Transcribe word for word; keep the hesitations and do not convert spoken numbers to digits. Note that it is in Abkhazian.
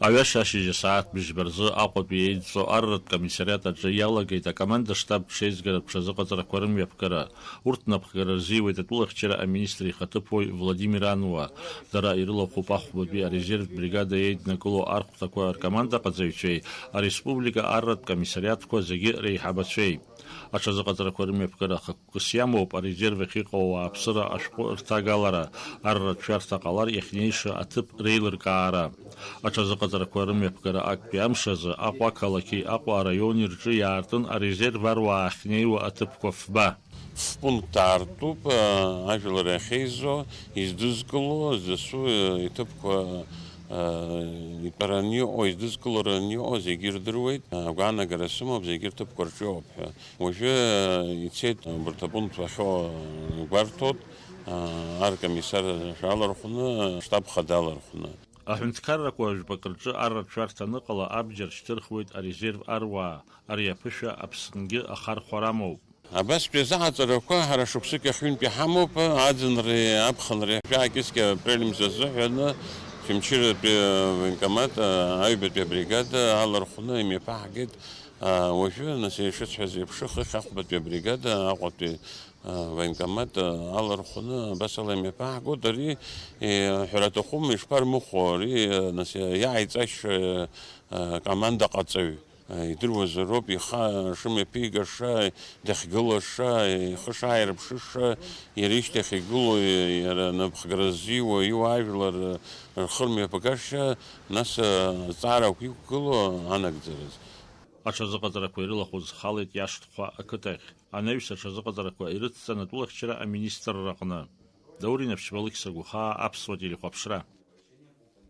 Аҩаша ашьыжь асааҭ быжьба рзы Аҟәатәи еидҵо арратә комиссариат аҿы иалагеит акоманда-штаб ҽеизгаратә ҽазыҟаҵарақәа рымҩаԥгара. Урҭ напхгара рзиуеит атәылахьчара аминистр ихаҭыԥуаҩ Владимир Ануа. Дара ирылахәуп ахәбатәи арезервтә бригада еиднакыло архәҭақәа ркомандаҟаҵаҩцәеи ареспублика арратә комиссариатқәа зегьы реиҳабацәеи. Аҽазыҟаҵарақәа рымҩаԥгара ахықәкыс иамоуп арезерв ахь иҟоу ауааԥсыра ашәҟәы рҭагалара, арратә шәарҭа ҟалар иахьнеиша аҭыԥ реилыркаара. Аҽазыҟаҵарақәа рымҩаԥгара актәи амш азы Аҟәа ақалақьи Аҟәа араиони рҿы иаартын арезерв аруаа ахьнеиуа аҭыԥқәа фба. Ф-пункт аартуп, а, ажәлар ахьеизо, издызкыло, дасу, а, иҭыԥқәа, а, итәараны иҟоу, издызкылараны иҟоу зегьы ирдыруеит. А, агәаанагара сымоуп, зегьы рҭыԥқәа рҿы иҟоуп ҳәа. Уажәы, а, ицеит, а, убарҭ апунктқәа ахьоу, а, гәарҭоит, а, аркомиссар шәалархәны, штаб хада алархәны. Аҳәынҭқаррақәа жәпак рҿы арратә шәарҭа аныҟала абџьар шьҭырхуеит арезерв аруаа, ари аԥышәа Аԥснгьы ахархәара амоуп. Абастәи азыҟаҵарақәа ҳара шықәсык ахь ҩынтә иҳамоуп, аӡынреи аԥхынреи шәаакьыскьа апрель мза азыҳәаны Очамчыратәи авоенкомат, аҩбатәи абригада алархәны имҩаԥаҳгеит. Уажәы, нас, ишысҳәаз еиԥш, хыхь ахәбатәи абригада, Аҟәатәи авоенкомат алархәны абас ала имҩаԥаҳгоит. Ари, ҳәара аҭахума, ишԥармыхәо, ари, нас, иааиҵашьа командаҟаҵаҩ. Идыруазароуп, ихы шымҩаԥигаша, дахьгылаша, ихы шааирԥшыша, иара ишьҭахь игылоу, иара напхгара ззиуа, иуаажәлар рхы рмҩаԥгаша, нас, азҵаарақәа иқәгылоу анагӡараз. Аҽазыҟаҵарақәа ирылахәыз халеит Иашҭхәа ақыҭахь, анаҩс аҽазыҟаҵарақәа ирыцҵан атәылахьчара аминистрраҟны. Даур Инапшьба, Алықьса Гәхаа, Аԥсуа телехәаԥшра.